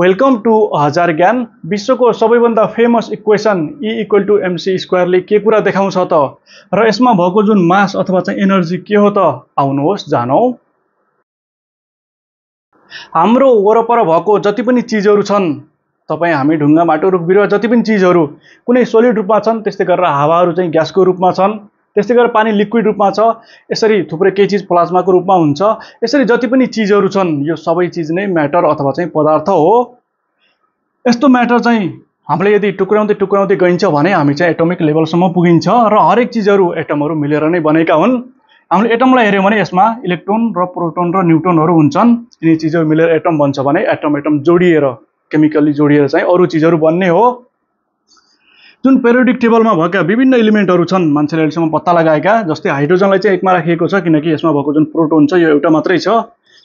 Welcome two हजार ज्ञान। विश्वको सबैभन्दा फेमस इक्वेसन E=mc² ले के कुरा देखाउँछ त र यसमा भएको जुन मास अथवा चाहिँ एनर्जी के हो त आउनुहोस् जानौं। हाम्रो वरपर भएको जति पनि चीजहरू छन्, तपाई हामी ढुङ्गा माटो रुख बिरुवा जति पनि चीजहरू कुनै सोलिड रूपमा छन्, त्यस्तै गरेर हावाहरू चाहिँ ग्यासको रूपमा छन्, त्यस्तै गरेर पानी लिक्विड रूपमा छ, यसरी थुप्रै केही चीज प्लाज्माको रूपमा हुन्छ। यसरी जति पनि चीजहरू छन् यो सबै चीज नै म्याटर अथवा चाहिँ पदार्थ हो। यस्तो म्याटर चाहिँ हामीले यदि टुक्राउँदै गइन्छ भने हामी चाहिँ एटमिक लेभलसम्म पुगिन्छ र हरेक चीजहरू एटमहरू मिलेर नै बनेका हुन्। हामीले एटमलाई हेर्यौं भने यसमा इलेक्ट्रोन र प्रोटोन र न्यूट्रोनहरू हुन्छन्। यिनी चीजहरू मिलेर एटम बन्छ भने एटम जोडिएर केमिकली जोडिएर चाहिँ अरु चीजहरू बन्ने हो। जुन पेरियोडिक टेबलमा भएका विभिन्न एलिमेन्टहरू छन् मान्छेले अहिलेसम्म पत्ता लगाएका, जस्तै हाइड्रोजनलाई चाहिँ एकमा राखिएको छ किनकि यसमा भएको जुन प्रोटोन छ यो एउटा मात्रै छ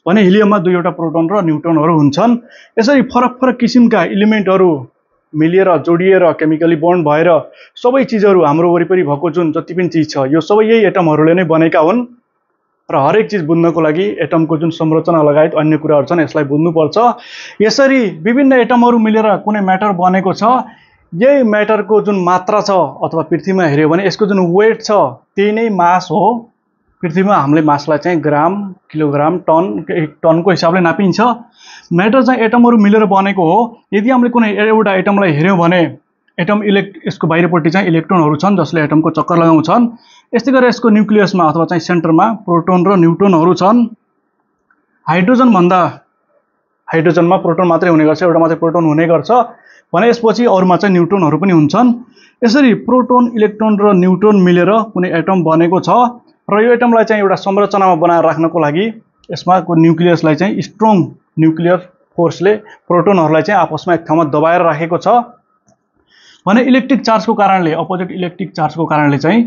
भने हिलियममा दुईवटा प्रोटोन र न्यूट्रोनहरू हुन्छन्। यसरी फरक किसिमका एलिमेन्टहरू मिलेर जोडिएर केमिकली बन्ड भएर सबै चीजहरू हाम्रो वरिपरि भएको जुन जति पनि चीज छ यो सबै यही एटमहरूले नै बनेका हुन् र हरेक चीज बुझ्नको लागि एटमको जुन संरचना लगायत अन्य कुराहरू छन् यसलाई बुझ्नुपर्छ। यसरी विभिन्न एटमहरू मिलेर कुनै म्याटर बनेको छ। यही म्याटरको जुन मात्रा छ अथवा पृथ्वीमा हेर्यो भने यसको जुन वेट छ त्यही नै मास हो। पृथ्वीमा हामीले मासलाई चाहिँ ग्राम, किलोग्राम, टन, टनको हिसाबले नापिन्छ। म्याटर चाहिँ एटमहरू मिलेर बनेको हो। यदि हामीले कुनै एउटा एटमलाई हेर्यौं भने एटम यसको बाहिरपट्टि चाहिँ इलेक्ट्रोनहरू छन् जसले एटमको चक्कर लगाउँछन्। यस्तै गरेर यसको न्यूक्लियसमा अथवा चाहिँ सेन्टरमा प्रोटोन र न्यूट्रोनहरू छन्। हाइड्रोजनमा प्रोटोन मात्रै हुने गर्छ, एउटा मात्रै प्रोटोन हुने गर्छ भने यसपछि अरूमा चाहिँ न्यूट्रोनहरू पनि हुन्छन्। यसरी प्रोटोन, इलेक्ट्रोन र न्यूट्रोन मिलेर कुनै एटम बनेको छ र यो एटमलाई चाहिँ एउटा संरचनामा बनाएर राख्नको लागि यसमा न्यूक्लियसलाई चाहिँ स्ट्रङ न्यूक्लियर फोर्सले प्रोटोनहरूलाई चाहिँ आपसमा एक ठाउँमा दबाएर राखेको छ भने इलेक्ट्रिक चार्जको कारणले, अपोजिट इलेक्ट्रिक चार्जको कारणले चाहिँ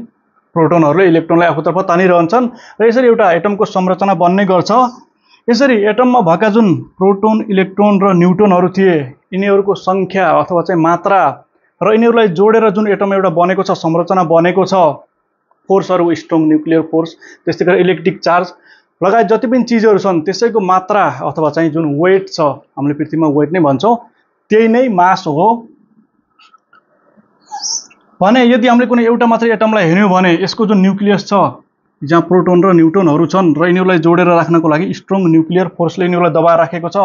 प्रोटोनहरूले इलेक्ट्रोनलाई आफूतर्फ तानिरहन्छन् र यसरी एउटा एटमको संरचना बन्ने गर्छ। यसरी एटममा भएका जुन प्रोटोन, इलेक्ट्रोन र न्यूट्रोनहरू थिए यिनीहरूको संख्या अथवा चाहिँ मात्रा र यिनीहरूलाई जोडेर जुन एटम एउटा बनेको छ, संरचना बनेको छ, फोर्सहरू स्ट्रङ न्यूक्लियर फोर्स, त्यस्तै गरेर इलेक्ट्रिक चार्ज लगायत जति पनि चीजहरू छन् त्यसैको मात्रा अथवा चाहिँ जुन वेट छ, हामीले पृथ्वीमा वेट नै भन्छौं, त्यही नै मास हो। भने यदि हामीले कुनै एउटा मात्रै एटमलाई हेर्यौं भने यसको जुन न्यूक्लियस छ जहाँ प्रोटोन र न्यूट्रोनहरू छन् र यिनीहरूलाई जोडेर राख्नको लागि स्ट्रङ न्यूक्लियर फोर्सले यिनीहरूलाई दबाएर राखेको छ।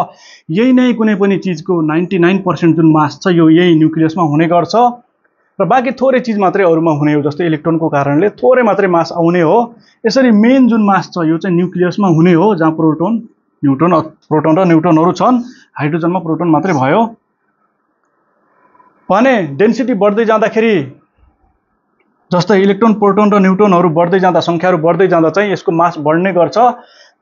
यही नै कुनै पनि चीजको 99% जुन मास छ यो यही न्यूक्लियसमा हुने गर्छ र बाँकी थोरै चीज मात्रै अरूमा हुने हो, जस्तै इलेक्ट्रोनको कारणले थोरै मात्रै मास आउने हो। यसरी मेन जुन मास छ यो चाहिँ न्यूक्लियसमा हुने हो जहाँ प्रोटोन र न्यूट्रोनहरू छन्। हाइड्रोजनमा प्रोटोन मात्रै भयो भने डेन्सिटी बढ्दै जाँदाखेरि, जस्तै इलेक्ट्रोन, प्रोटोन र न्यूट्रोनहरू बढ्दै जाँदा, संख्याहरू बढ्दै जाँदा चाहिँ यसको मास बढ्ने गर्छ।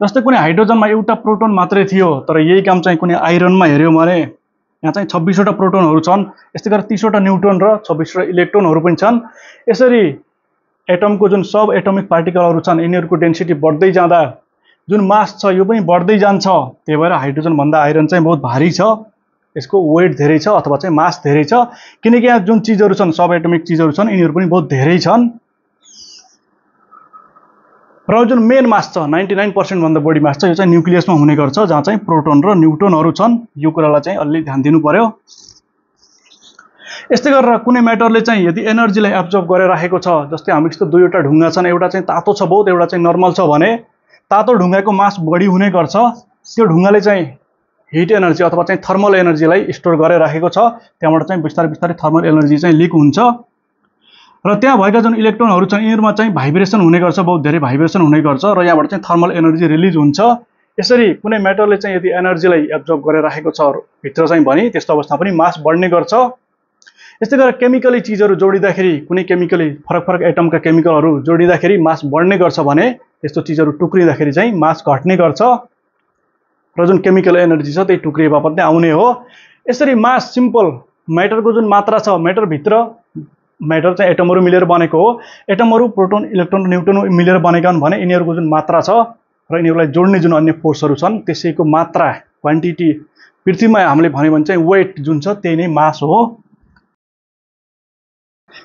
जस्तै कुनै हाइड्रोजनमा एउटा प्रोटोन मात्रै थियो तर यही काम चाहिँ कुनै आइरनमा हेर्यौं भने यहाँ चाहिँ 26 वटा प्रोटोनहरू छन्, यस्तै गरेर 30 वटा न्यूट्रोन र 26 वटा इलेक्ट्रोनहरू पनि छन्। यसरी एटमको जुन सब एटमिक पार्टिकलहरू छन् यिनीहरूको डेन्सिटी बढ्दै जाँदा जुन मास छ यो पनि बढ्दै जान्छ। त्यही भएर हाइड्रोजन भन्दा आइरन चाहिँ बहुत भारी छ, यसको वेट धेरै छ अथवा चाहिँ मास धेरै छ किनकि यहाँ जुन चीजहरू छन्, सब एटमिक चीजहरू छन्, यिनीहरू पनि बहुत धेरै छन्। र जुन मेन मास छ 99% भन्दा बढी मास छ यो चाहिँ न्यूक्लियसमा हुने गर्छ जहाँ चाहिँ प्रोटोन र न्यूट्रोनहरू छन्। यो कुरालाई चाहिँ अलि ध्यान दिनु पर्यो। यस्तै गरेर कुनै म्याटरले चाहिँ यदि एनर्जीलाई एब्जर्ब गरेर राखेको छ, जस्तै हामीसित दुईवटा ढुङ्गा छन्, एउटा चाहिँ तातो छ बहुत, एउटा चाहिँ नर्मल छ भने तातो ढुङ्गाको मास बढी हुने गर्छ। त्यो ढुङ्गाले चाहिँ हिट एनर्जी अथवा चाहिँ थर्मल एनर्जीलाई स्टोर गरेर राखेको छ, त्यहाँबाट चाहिँ बिस्तारै थर्मल एनर्जी चाहिँ लिक हुन्छ र त्यहाँ भएका जुन इलेक्ट्रोनहरू छन् यिनीहरूमा चाहिँ भाइब्रेसन हुने गर्छ, बहुत धेरै भाइब्रेसन हुने गर्छ र यहाँबाट चाहिँ थर्मल एनर्जी रिलिज हुन्छ। यसरी कुनै म्याटरले चाहिँ यदि एनर्जीलाई एब्जर्ब गरेर राखेको छ भित्र चाहिँ भने त्यस्तो अवस्थामा पनि मास बढ्ने गर्छ। यस्तै गरेर केमिकली चीजहरू जोडिँदाखेरि, कुनै केमिकली फरक एटमका केमिकलहरू जोडिँदाखेरि मास बढ्ने गर्छ भने त्यस्तो चीजहरू टुक्रिँदाखेरि चाहिँ मास घट्ने गर्छ र जुन केमिकल एनर्जी छ त्यही टुक्रिए बापत नै आउने हो। यसरी मास सिम्पल म्याटरको जुन मात्रा छ, म्याटर चाहिँ एटमहरू मिलेर बनेको हो। एटमहरू प्रोटोन, इलेक्ट्रोन र न्यूट्रोन मिलेर बनेका हुन् भने यिनीहरूको जुन मात्रा छ र यिनीहरूलाई जोड्ने जुन अन्य फोर्सहरू छन् त्यसैको मात्रा, क्वान्टिटी पृथ्वीमा हामीले भन्यो भने चाहिँ वेट जुन छ त्यही नै मास हो।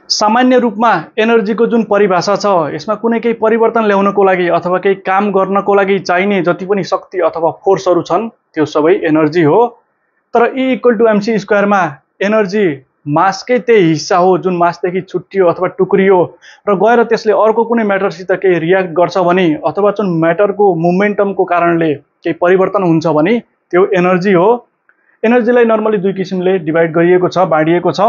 सामान्य रूपमा एनर्जीको जुन परिभाषा छ यसमा कुनै केही परिवर्तन ल्याउनको लागि अथवा केही काम गर्नको लागि चाहिने जति पनि शक्ति अथवा फोर्सहरू छन् त्यो सबै एनर्जी हो। तर E = mc स्क्वायरमा एनर्जी मासकै त्यही हिस्सा हो जुन मासदेखि छुट्टियो अथवा टुक्रियो र गएर त्यसले अर्को कुनै म्याटरसित केही रियाक्ट गर्छ भने अथवा जुन म्याटरको मोमेन्टमको कारणले केही परिवर्तन हुन्छ भने त्यो एनर्जी हो। एनर्जीलाई नर्मली दुई किसिमले डिभाइड गरिएको छ, बाँडिएको छ।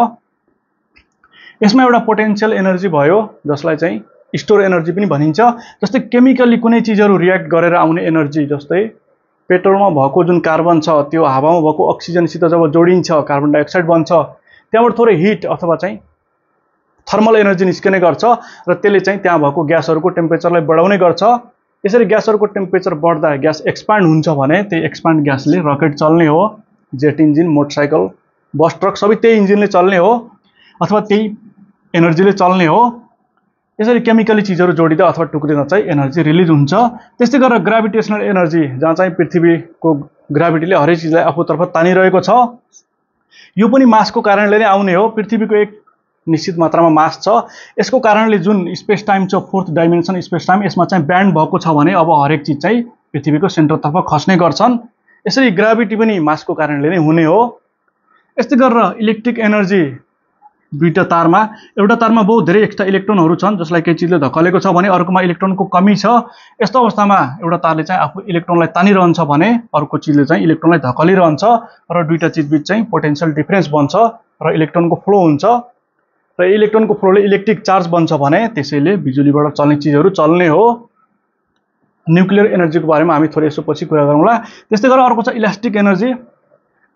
यसमा एउटा पोटेन्शियल एनर्जी भयो जसलाई चाहिँ स्टोर एनर्जी पनि भनिन्छ। जस्तै केमिकली कुनै चिजहरू रियाक्ट गरेर आउने एनर्जी, जस्तै पेट्रोलमा भएको जुन कार्बन छ त्यो हावामा भएको अक्सिजनसित जब जोडिन्छ कार्बन डाइअक्साइड बन्छ, त्यहाँबाट थोरै हिट अथवा चाहिँ थर्मल एनर्जी निस्कने गर्छ र त्यसले चाहिँ त्यहाँ भएको ग्यासहरूको टेम्परेचरलाई बढाउने गर्छ। यसरी ग्यासहरूको टेम्परेचर बढ्दा ग्यास एक्सपान्ड हुन्छ भने त्यही एक्सपान्ड ग्यासले रकेट चल्ने हो, जेट इन्जिन, मोटरसाइकल, बस, ट्रक सबै त्यही इन्जिनले चल्ने हो अथवा त्यही एनर्जीले चल्ने हो। यसरी केमिकली चिजहरू जोडिँदा अथवा टुक्रिँदा चाहिँ एनर्जी रिलिज हुन्छ। त्यस्तै गरेर ग्राभिटेसनल एनर्जी, जहाँ चाहिँ पृथ्वीको ग्राभिटीले हरेक चिजलाई आफूतर्फ तानिरहेको छ, यो पनि मासको कारणले नै आउने हो। पृथ्वीको एक निश्चित मात्रामा मास छ, यसको कारणले जुन स्पेस टाइम छ, फोर्थ डाइमेन्सन स्पेस टाइम, यसमा चाहिँ ब्यान्ड भएको छ भने अब हरेक चिज चाहिँ पृथ्वीको सेन्टरतर्फ खस्ने गर्छन्। यसरी ग्राभिटी पनि मासको कारणले नै हुने हो। यस्तै गरेर इलेक्ट्रिक एनर्जी, दुईटा तारमा, एउटा तारमा बहुत धेरै एक्स्ट्रा इलेक्ट्रोनहरू छन् जसलाई केही चिजले धकेलेको छ भने अर्कोमा इलेक्ट्रोनको कमी छ। यस्तो अवस्थामा एउटा तारले चाहिँ आफू इलेक्ट्रोनलाई तानिरहन्छ भने अर्को चिजले चाहिँ इलेक्ट्रोनलाई धकेलिरहन्छ र दुईटा चिजबीच चाहिँ पोटेन्शियल डिफरेन्स बन्छ र इलेक्ट्रोनको फ्लो हुन्छ र इलेक्ट्रोनको फ्लोले इलेक्ट्रिक चार्ज बन्छ भने त्यसैले बिजुलीबाट चल्ने चिजहरू चल्ने हो। न्युक्लियर एनर्जीको बारेमा हामी थोरै यसो पछि कुरा गरौँला। त्यस्तै गरेर अर्को छ इलास्टिक एनर्जी।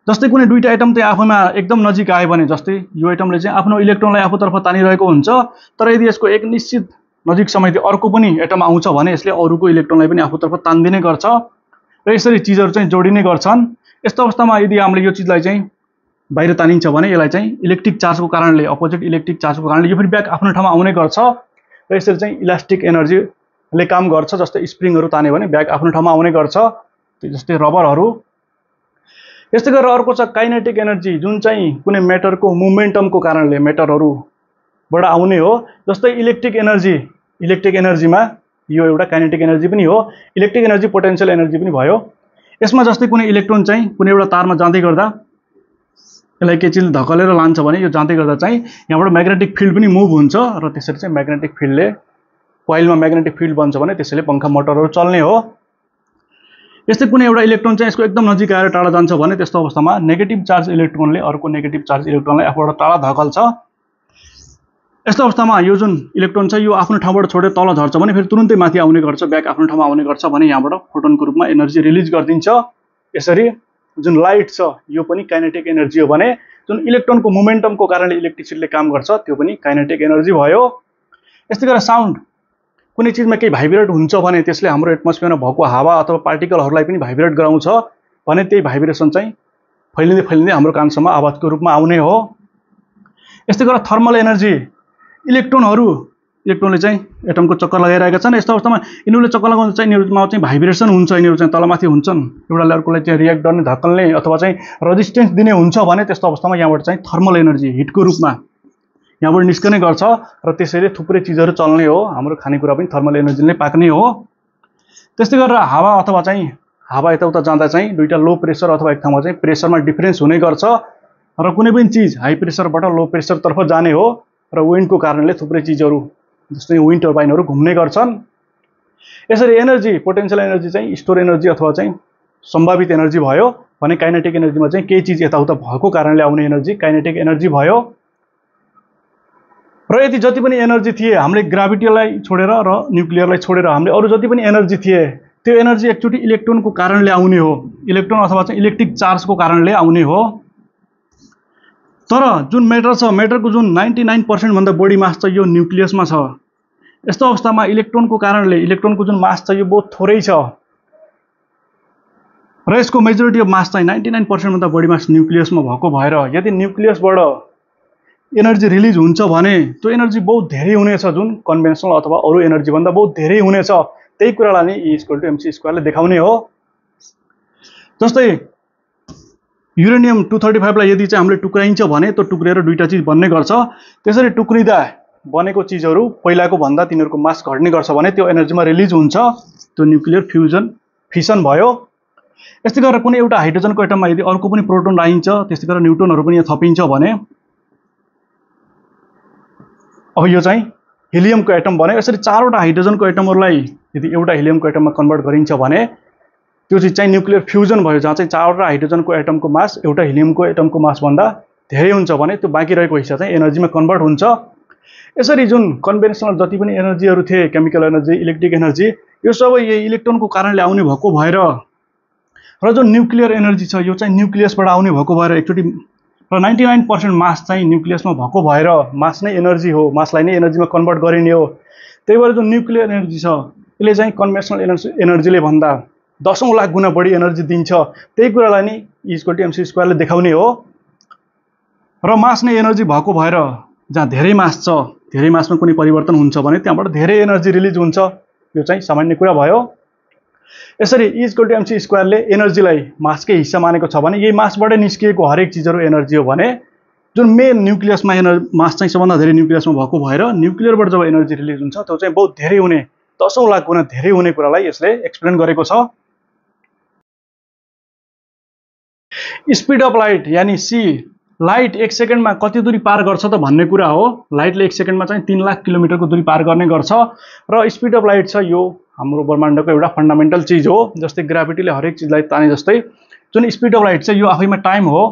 जस्तै कुनै दुईटा एटम चाहिँ आफूमा एकदम नजिक आयो भने, जस्तै यो एटमले चाहिँ आफ्नो इलेक्ट्रोनलाई आफूतर्फ तानिरहेको हुन्छ, तर यदि यसको एक निश्चित नजिक समय अर्को पनि एटम आउँछ भने यसले अरूको इलेक्ट्रोनलाई पनि आफूतर्फ तान्दिने गर्छ र यसरी चिजहरू चाहिँ जोडिने गर्छन्। यस्तो अवस्थामा यदि हामीले यो चिजलाई चाहिँ बाहिर तानिन्छ भने यसलाई चाहिँ इलेक्ट्रिक चार्जको कारणले, अपोजिट इलेक्ट्रिक चार्जको कारणले यो फेरि ब्याक आफ्नो ठाउँमा आउने गर्छ र यसरी चाहिँ इलास्टिक एनर्जीले काम गर्छ। जस्तै स्प्रिङहरू तान्यो भने ब्याक आफ्नो ठाउँमा आउने गर्छ, जस्तै रबरहरू। यस्तै गरेर अर्को छ काइनेटिक एनर्जी, जुन चाहिँ कुनै म्याटरको मोमेन्टमको कारणले म्याटरहरूबाट आउने हो। जस्तै इलेक्ट्रिक एनर्जीमा यो एउटा काइनेटिक एनर्जी पनि हो, इलेक्ट्रिक एनर्जी पोटेन्शियल एनर्जी पनि भयो। यसमा जस्तै कुनै इलेक्ट्रोन चाहिँ कुनै एउटा तारमा जाँदै गर्दा यसलाई केही चिजले धकेलेर लान्छ भने यो जाँदै गर्दा चाहिँ यहाँबाट म्याग्नेटिक फिल्ड पनि मुभ हुन्छ र त्यसरी चाहिँ म्याग्नेटिक फिल्डले, कोइलमा म्याग्नेटिक फिल्ड बन्छ भने त्यसैले पंखा मोटरहरू चल्ने हो। यस्तै कुनै एउटा इलेक्ट्रोन चाहिँ यसको एकदम नजिक आएर टाढा जान्छ भने त्यस्तो अवस्थामा नेगेटिभ चार्ज इलेक्ट्रोनले अर्को नेगेटिभ चार्ज इलेक्ट्रोनलाई आफूबाट टाढा धकेल्छ। यस्तो अवस्थामा यो जुन इलेक्ट्रोन छ यो आफ्नो ठाउँबाट छोडेर तल झर्छ भने फेरि तुरुन्तै माथि आउने गर्छ, ब्याक आफ्नो ठाउँमा आउने गर्छ भने यहाँबाट फोटोनको रूपमा एनर्जी रिलिज गरिदिन्छ। यसरी जुन लाइट छ यो पनि काइनेटिक एनर्जी हो भने जुन इलेक्ट्रोनको मोमेन्टमको कारणले इलेक्ट्रिसिटीले काम गर्छ त्यो पनि काइनेटिक एनर्जी भयो। यस्तै गरेर साउन्ड, कुनै चिजमा केही भाइब्रेट हुन्छ भने त्यसले हाम्रो एटमोस्फियरमा भएको हावा अथवा पार्टिकलहरूलाई पनि भाइब्रेट गराउँछ भने त्यही भाइब्रेसन चाहिँ फैलिँदै फैलिँदै हाम्रो कानसम्म आवाजको रूपमा आउने हो। यस्तै गरेर थर्मल एनर्जी, इलेक्ट्रोनले चाहिँ एटमको चक्कर लगाइरहेका छन्। यस्तो अवस्थामा यिनीहरूले चक्कर लगाउँदा चाहिँ यिनीहरूमा चाहिँ भाइब्रेसन हुन्छ, यिनीहरू चाहिँ तलमाथि हुन्छन्, एउटाले अर्कोलाई चाहिँ रियाक्ट गर्ने, धक्कल्ने अथवा चाहिँ रेजिस्टेन्स दिने हुन्छ भने त्यस्तो अवस्थामा यहाँबाट चाहिँ थर्मल एनर्जी हिटको रूपमा यहाँबाट निस्कने गर्छ र त्यसैले थुप्रै चिजहरू चल्ने हो। हाम्रो खानेकुरा पनि थर्मल एनर्जीले पाक्ने हो। त्यस्तै गरेर हावा अथवा चाहिँ हावा यताउता जाँदा चाहिँ दुईटा लो प्रेसर अथवा एक ठाउँमा चाहिँ प्रेसरमा डिफरेन्स हुने गर्छ र कुनै पनि चिज हाई प्रेसरबाट लो प्रेसरतर्फ जाने हो र विन्डको कारणले थुप्रै चिजहरू जस्तै विन्ड टर्बाइनहरू घुम्ने गर्छन्। यसरी एनर्जी, पोटेन्शियल एनर्जी चाहिँ स्टोर एनर्जी अथवा चाहिँ सम्भावित एनर्जी भयो भने काइनेटिक एनर्जीमा चाहिँ केही चिज यताउता भएको कारणले आउने एनर्जी काइनेटिक एनर्जी भयो। र यति जति पनि एनर्जी थिए हामीले ग्राभिटीलाई छोडेर र न्युक्लियरलाई छोडेर हामीले अरू जति पनि एनर्जी थिए त्यो एनर्जी एकचोटि इलेक्ट्रोनको कारणले आउने हो, इलेक्ट्रोन अथवा चाहिँ इलेक्ट्रिक चार्जको कारणले आउने हो। तर जुन म्याटर छ, म्याटरको जुन 99% भन्दा बढी मास छ यो न्युक्लियसमा छ। यस्तो अवस्थामा इलेक्ट्रोनको कारणले इलेक्ट्रोनको जुन मास छ यो बहुत थोरै छ र यसको मेजोरिटी अफ मास चाहिँ 99% भन्दा बढी मास न्युक्लियसमा भएको भएर यदि न्युक्लियसबाट एनर्जी रिलिज हुन्छ भने त्यो एनर्जी बहुत धेरै हुनेछ, जुन कन्भेन्सनल अथवा अरू एनर्जी भन्दा बहुत धेरै हुनेछ। त्यही कुरालाई नै E = mc² ले देखाउने हो। जस्तै युरेनियम 235 लाई यदि चाहिँ हामीले टुक्राइन्छ भने त्यो टुक्रिएर दुईटा चिज बन्ने गर्छ। त्यसरी टुक्रिँदा बनेको चिजहरू पहिलाको भन्दा तिनीहरूको मास घट्ने गर्छ भने त्यो एनर्जीमा रिलिज हुन्छ, त्यो न्युक्लियर फिसन भयो। यस्तै गरेर कुनै एउटा हाइड्रोजनको एटममा यदि अर्को पनि प्रोटोन राखिन्छ, त्यस्तै गरेर न्युट्रोनहरू पनि यहाँ थपिन्छ भने अब यो चाहिँ हिलियमको एटम बन्यो। यसरी चारवटा हाइड्रोजनको एटमहरूलाई यदि एउटा हिलियमको एटममा कन्भर्ट गरिन्छ भने त्यो चाहिँ न्युक्लियर फ्युजन भयो, जहाँ चाहिँ चारवटा हाइड्रोजनको एटमको मास एउटा हिलियमको एटमको मासभन्दा धेरै हुन्छ भने त्यो बाँकी रहेको हिस्सा चाहिँ एनर्जीमा कन्भर्ट हुन्छ। यसरी जुन कन्भेन्सनल जति पनि एनर्जीहरू थिए, केमिकल एनर्जी, इलेक्ट्रिक एनर्जी, यो सबै यही इलेक्ट्रोनको कारणले आउने भएको भएर र जुन न्युक्लियर एनर्जी छ यो चाहिँ न्युक्लियसबाट आउने भएको भएर एकचोटि र 99% मास चाहिँ न्युक्लियसमा भएको भएर मास नै एनर्जी हो, मासलाई नै एनर्जीमा कन्भर्ट गरिने हो। त्यही भएर जुन न्युक्लियर एनर्जी छ यसले चाहिँ कन्भेन्सनल एनर्जीले भन्दा 10औं लाख गुणा बढी एनर्जी दिन्छ। त्यही कुरालाई नै E=mc² ले देखाउने हो। र मास नै एनर्जी भएको भएर जहाँ धेरै मास छ, धेरै मासमा कुनै परिवर्तन हुन्छ भने त्यहाँबाट धेरै एनर्जी रिलिज हुन्छ। यो चाहिँ सामान्य कुरा भयो। यसरी E=mc² ले एनर्जीलाई मासकै हिस्सा मानेको छ भने यही मासबाटै निस्किएको हरेक चिजहरू एनर्जी हो भने जुन मेन न्युक्लियसमा मास चाहिँ सबभन्दा धेरै न्युक्लियसमा भएको भएर न्युक्लियरबाट जब एनर्जी रिलिज हुन्छ त्यो चाहिँ बहुत धेरै हुने, 10औं लाख गुणा धेरै हुने कुरालाई यसले एक्सप्लेन गरेको छ। स्पिड अफ लाइट यानी सी, लाइट 1 सेकेन्डमा कति दूरी पार गर्छ त भन्ने कुरा हो। लाइटले 1 सेकेन्डमा चाहिँ 3 लाख किलोमिटरको दूरी पार गर्ने गर्छ र स्पिड अफ लाइट छ यो हाम्रो ब्रह्माण्डको एउटा फन्डामेन्टल चिज हो। जस्तै ग्राभिटीले हरेक चिजलाई ताने जस्तै जुन स्पिड अफ लाइट छ यो आफैमा टाइम हो।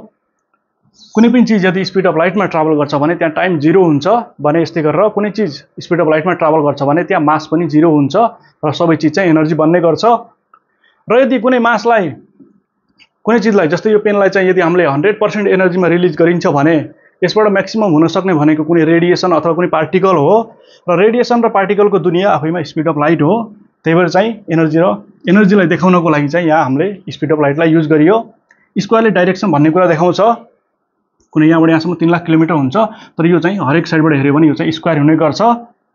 कुनै पनि चिज यदि स्पिड अफ लाइटमा ट्राभल गर्छ भने त्यहाँ टाइम 0 हुन्छ भने यस्तै गरेर कुनै चिज स्पिड अफ लाइटमा ट्राभल गर्छ भने त्यहाँ मास पनि 0 हुन्छ र सबै चिज चाहिँ एनर्जी बन्ने गर्छ। र यदि कुनै मासलाई, कुनै चिजलाई, जस्तै यो पेनलाई चाहिँ यदि हामीले 100% एनर्जीमा रिलिज गरिन्छ भने यसबाट म्याक्सिमम हुन सक्ने भनेको कुनै रेडिएसन अथवा कुनै पार्टिकल हो र रेडिएसन र पार्टिकलको दुनिया आफैमा स्पिड अफ लाइट हो। त्यही भएर चाहिँ एनर्जीलाई देखाउनको लागि चाहिँ यहाँ हामीले स्पिड अफ लाइटलाई युज गरियो। स्क्वायरले डाइरेक्सन भन्ने कुरा देखाउँछ। कुनै यहाँबाट यहाँसम्म 3 लाख किलोमिटर हुन्छ तर यो चाहिँ हरेक साइडबाट हेऱ्यो भने यो चाहिँ स्क्वायर हुने गर्छ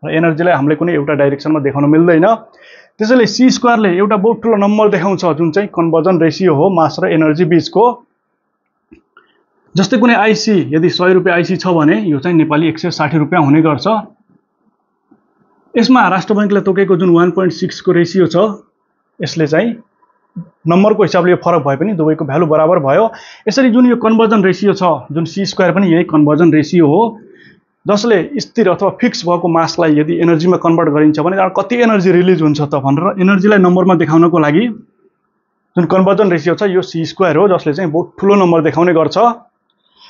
र एनर्जीलाई हामीले कुनै एउटा डाइरेक्सनमा देखाउन मिल्दैन। त्यसैले C² ले एउटा बहुत ठुलो नम्बर देखाउँछ जुन चाहिँ कन्भर्जन रेसियो हो मास र एनर्जी बीचको। जस्तै कुनै आइसी यदि 100 रुपैयाँ आइसी छ भने यो चाहिँ नेपाली 160 रुपैयाँ हुने गर्छ। यसमा राष्ट्र बैंकले तोकेको जुन 1.6 को रेसियो छ यसले चाहिँ नम्बरको हिसाबले यो फरक भए पनि दुवैको भ्यालु बराबर भयो। यसरी जुन यो कन्भर्जन रेसियो छ जुन C² पनि यही कन्भर्जन रेसियो हो जसले स्थिर अथवा फिक्स भएको मासलाई यदि एनर्जीमा कन्भर्ट गरिन्छ भने त्यहाँ कति एनर्जी रिलिज हुन्छ त भनेर एनर्जीलाई नम्बरमा देखाउनको लागि जुन कन्भर्जन रेसियो छ यो C² हो जसले चाहिँ बहुत ठुलो नम्बर देखाउने गर्छ।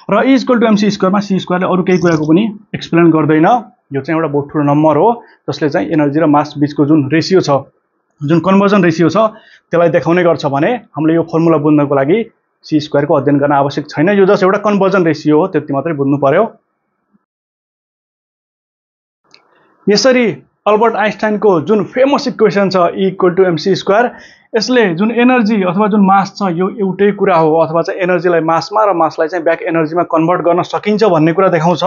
र E=mc² मा C² ले अरु केही कुराको पनि एक्सप्लेन गर्दैन। यो चाहिँ एउटा बहुत ठुलो नम्बर हो जसले चाहिँ एनर्जी र मास बीचको जुन रेसियो छ, जुन कन्भर्जन रेसियो छ त्यसलाई देखाउने गर्छ भने हामीले यो फर्मुला बुझ्नको लागि C² को अध्ययन गर्न आवश्यक छैन। यो जस्ट एउटा कन्भर्जन रेसियो हो, त्यति मात्रै बुझ्नु पर्यो। यसरी अल्बर्ट आइन्स्टाइनको जुन फेमस इक्वेसन छ E=mc², यसले जुन एनर्जी अथवा जुन मास छ यो एउटै कुरा हो अथवा चाहिँ एनर्जीलाई मासमा र मासलाई चाहिँ ब्याक एनर्जीमा कन्भर्ट गर्न सकिन्छ भन्ने कुरा देखाउँछ।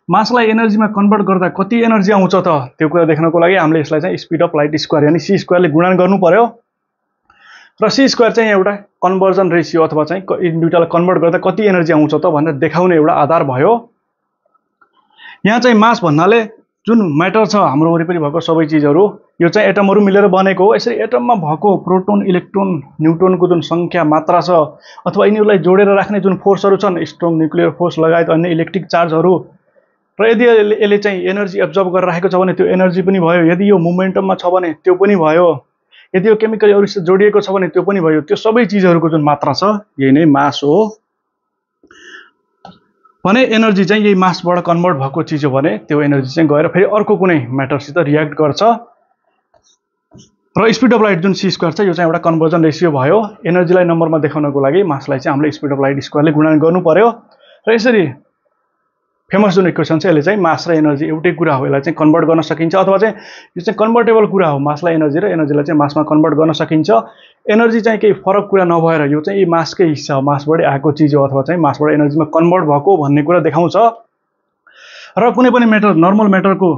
मासलाई एनर्जीमा कन्भर्ट गर्दा कति एनर्जी आउँछ त त्यो कुरा देख्नको लागि हामीले यसलाई चाहिँ स्पिड अफ लाइट स्क्वायर यानी C² ले गुणन गर्नु पर्यो। र C² चाहिँ एउटा कन्भर्जन रेसियो अथवा चाहिँ दुईटालाई कन्भर्ट गर्दा कति एनर्जी आउँछ त भनेर देखाउने एउटा आधार भयो। यहाँ चाहिँ मास भन्नाले जुन म्याटर छ हाम्रो वरिपरि भएको सबै चिजहरू यो चाहिँ एटमहरू मिलेर बनेको हो। यसरी एटममा भएको प्रोटोन, इलेक्ट्रोन, न्युट्रोनको जुन संख्या, मात्रा छ अथवा यिनीहरूलाई जोडेर राख्ने जुन फोर्सहरू छन्, स्ट्रङ न्युक्लियर फोर्स लगायत अन्य इलेक्ट्रिक चार्जहरू, र यदि यसले चाहिँ एनर्जी एब्जर्ब गरेर राखेको छ भने त्यो एनर्जी पनि भयो। यदि यो मोमेन्टममा छ भने त्यो पनि भयो। यदि यो केमिकलहरूसित जोडिएको छ भने त्यो पनि भयो। त्यो सबै चिजहरूको जुन मात्रा छ यही नै मास हो भने एनर्जी चाहिँ यही मासबाट कन्भर्ट भएको चिज हो भने त्यो एनर्जी चाहिँ गएर फेरि अर्को कुनै म्याटरसित रियाक्ट गर्छ। र स्पिड अफ लाइट जुन C² छ यो चाहिँ एउटा कन्भर्जन रेसियो भयो। एनर्जीलाई नम्बरमा देखाउनको लागि मासलाई चाहिँ हामीले स्पिड अफ लाइट स्क्वायर ले गुणन गर्नु पर्यो। र यसरी फेमस जुन इक्वेसन छ यसले चाहिँ मास र एनर्जी एउटै कुरा हो, यसलाई चाहिँ कन्भर्ट गर्न सकिन्छ अथवा चाहिँ यो चाहिँ कन्भर्टेबल कुरा हो। मासलाई एनर्जी र एनर्जीलाई चाहिँ मासमा कन्भर्ट गर्न सकिन्छ। एनर्जी चाहिँ केही फरक कुरा नभएर यो चाहिँ मासकै हिस्सा हो, मासबाट आएको चिज हो अथवा चाहिँ मासबाट एनर्जीमा कन्भर्ट भएको भन्ने कुरा देखाउँछ। र कुनै पनि म्याटर, नर्मल म्याटरको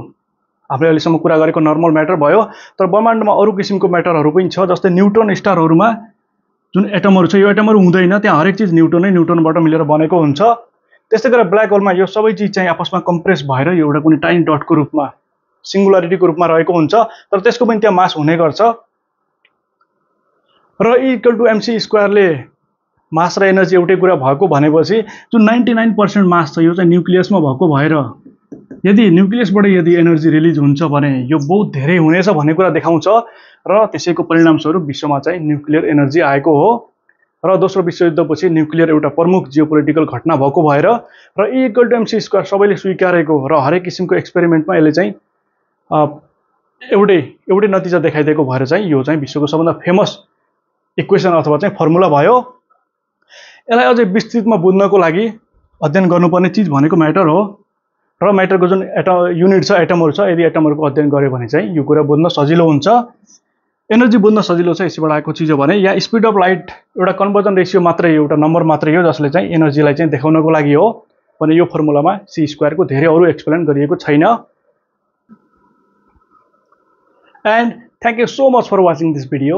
हामीले अहिलेसम्म कुरा गरेको नर्मल म्याटर भयो, तर ब्रह्माण्डमा अरू किसिमको म्याटरहरू पनि छ। जस्तै न्युट्रोन स्टारहरूमा जुन एटमहरू छ यो एटमहरू हुँदैन, त्यहाँ हरेक चिज न्युट्रोनबाट मिलेर बनेको हुन्छ। त्यस्तै गरेर ब्ल्याक होलमा यो सबै चिज चाहिँ आपसमा कम्प्रेस भएर यो एउटा कुनै टाइनी डटको रूपमा, सिंगुलारिटीको रूपमा रहेको हुन्छ, तर त्यसको पनि त्यहाँ मास हुने गर्छ। र E इक्वल टु mc स्क्वायरले मास र एनर्जी एउटै कुरा भएको भनेपछि जुन 99% मास छ यो चाहिँ न्युक्लियसमा भएको भएर यदि न्युक्लियसबाट यदि एनर्जी रिलिज हुन्छ भने यो बहुत धेरै हुनेछ भन्ने कुरा देखाउँछ र त्यसैको परिणामस्वरूप विश्वमा चाहिँ न्युक्लियर एनर्जी आएको हो र दोस्रो विश्वयुद्धपछि न्युक्लियर एउटा प्रमुख जियोपोलिटिकल घटना भएको भएर र E equal to mc square सबैले स्वीकारेको र हरेक किसिमको एक्सपेरिमेन्टमा यसले चाहिँ एउटै नतिजा देखाइदिएको भएर चाहिँ यो चाहिँ विश्वको सबभन्दा फेमस इक्वेसन अथवा चाहिँ फर्मुला भयो। यसलाई अझै विस्तृतमा बुझ्नको लागि अध्ययन गर्नुपर्ने चिज भनेको म्याटर हो र म्याटरको जुन युनिट छ एटमहरू छ यदि एटमहरूको अध्ययन गर्यो भने चाहिँ यो कुरा बुझ्न सजिलो हुन्छ। एनर्जी बुझ्न सजिलो छ यसबाट आएको चिज हो भने या स्पिड अफ लाइट एउटा कन्भर्जन रेसियो मात्रै एउटा नम्बर मात्रै हो जसले चाहिँ एनर्जीलाई चाहिँ देखाउनको लागि हो भने यो फर्मुलामा c स्क्वायरको धेरै अरू एक्सप्लेन गरिएको छैन। And thank you so much for watching this video.